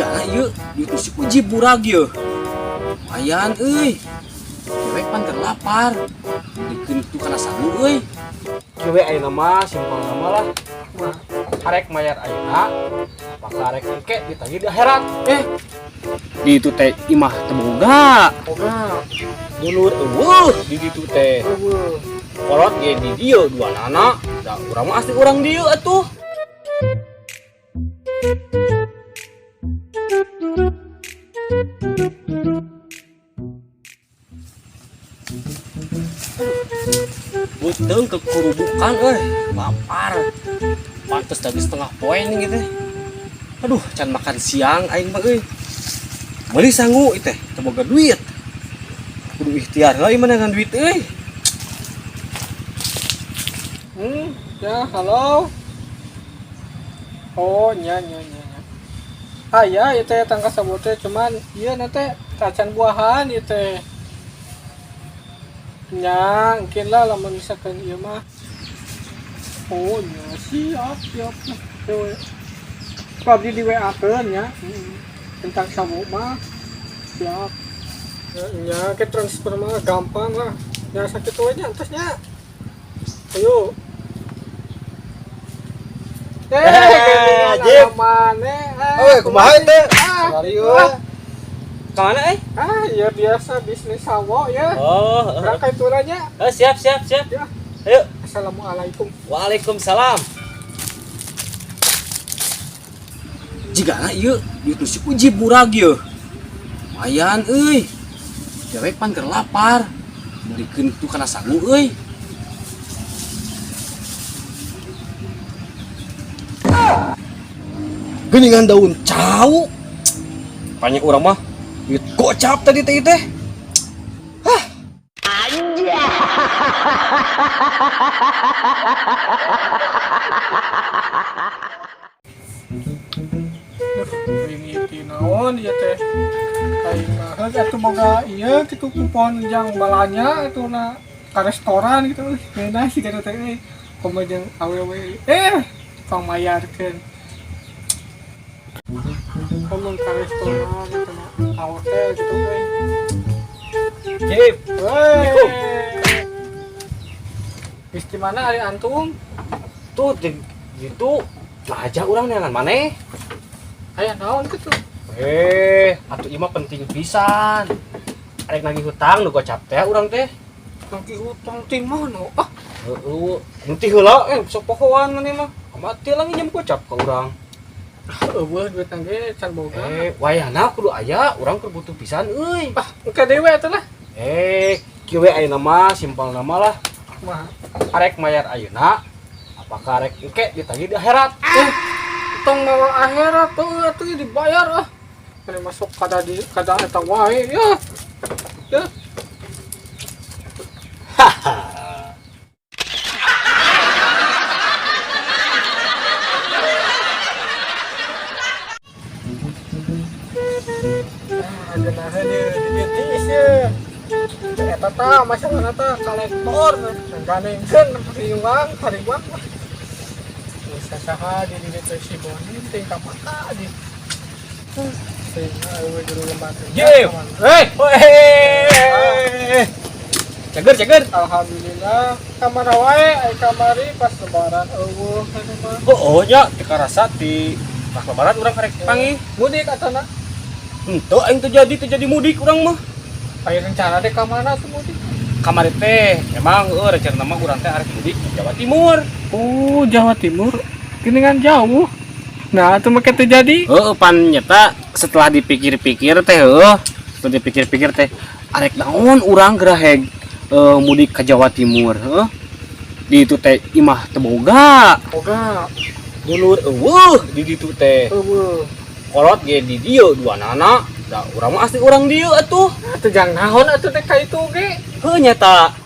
Jigana ieu duit nu si Ujib murag ieu. Lumayan euy. Dewek pan keur lapar. Dikeun tu kana sangu euy. Kieu we ayeuna mah simpel nama lah. Arek mayar ayeuna, apakah arek engke ditagih di akhirat? Di itu teh imah teu boga. Boga. Dulur eueuh di ditu teh. Eueuh. Kolot ge di dieu dua nana. Da urang mah asli urang dieu atuh. Beuteung kekurubukan euy, lapar. Pantes lagi setengah poin gitu. Aduh, can makan siang aing mah euy. Meuli sangu ieu teh, teu boga duit. Kudu ikhtiar lah ieu mah dengan duit euy. Ya, halo. Oh, nya nya nya. Nya. Ah, ya, ieu teh tangkas sawo teh cuman ieu na teh tacan buahan ieu teh. Nya, engkeun lah lamun misalkan ieu mah. Oh, nya siap, siap lah. Yo, ku abdi di WA-keun nya. Tentang sawo mah. Siap. Ya, nya ke transfer mah gampang lah. Ya sakitu we nya entos nya. Ayo. Jip. Mana? Oh, kumaha teh? Ah, Kamari euy. Kamana euy? Ah, ya biasa bisnis sawo ya. Oh, Berangkat turanya. oh, siap siap siap. Ya. Ayo. Assalamualaikum. Waalaikumsalam. Jigana ieu duit nu si Ujib murag ieu. Lumayan euy. Dewek pan keur lapar. Meulikeun tu kana sangu euy. Geuningan daun cau. Banyak urang mah duit gocap tadi teh teh. Hah. Duh, aing ieu naon ieu teh. Aing mah heuh atuh boga ieu kitu kupon jang balanya atuh na ka restoran gitu euy. Ngeunah sih kana teh euy. Komo jeung awewe tukang mayarkeun. Komo ka restoran gitu na ka hotel gitu euy. Jip. Assalamualaikum. Geus di mana ari antum? Tuh di gitu lah aja urang neangan maneh. Aya naon kitu? Atuh ieu mah penting pisan. Arek nagih hutang nu gocap teh urang teh. Nagih hutang ti mana? Ah, Heeh, henteu heula sok pokoan maneh mah. Amati lah nginjem gocap ka urang. Eueuh duit ge can boga. Wayahna kudu aya, urang keur butuh pisan euy. Ah, engke dewe atuh lah. Kieu we ayeuna mah simpel nama lah. Kumaha? Arek mayar ayeuna, apakah arek engke ditagih di akhirat? Tong mawa akhirat tuh atuh dibayar ah. Mane masuk kada di kada eta wae ya. Ya. Ah, geunaheun ieu di tiis ye. Eta tah masalahna tah kolektor ganengkeun hariwang hariwang. Bisa saha di dieu teh si Boni teh ka mata di. Teh eueuh jero lembaga. Jip. Hei, Weh. Cager cager. Alhamdulillah kamana wae ai kamari pas lebaran eueuh anu mah. Oh, nya teu karasa di pas lebaran urang karek panggih. Mudik atana? Henteu aing teu jadi mudik urang mah. Aya rencana deh ka mana tuh mudik? Kamari teh emang heueuh rencana mah urang teh arek mudik ke Jawa Timur. Oh, Jawa Timur. Geningan jauh. Nah, atuh make teu jadi. Heeh, pan nyata setelah dipikir-pikir teh heueuh, setelah dipikir-pikir teh arek naon urang geraheg mudik ke Jawa Timur heueuh. Di itu teh imah teu boga. Boga. Dulur eueuh di ditu teh. Eueuh. Kolot ge di dieu dua nana. Da urang mah asli urang dieu atuh. Atuh jang naon atuh teh ka itu ge. Heuh nyata.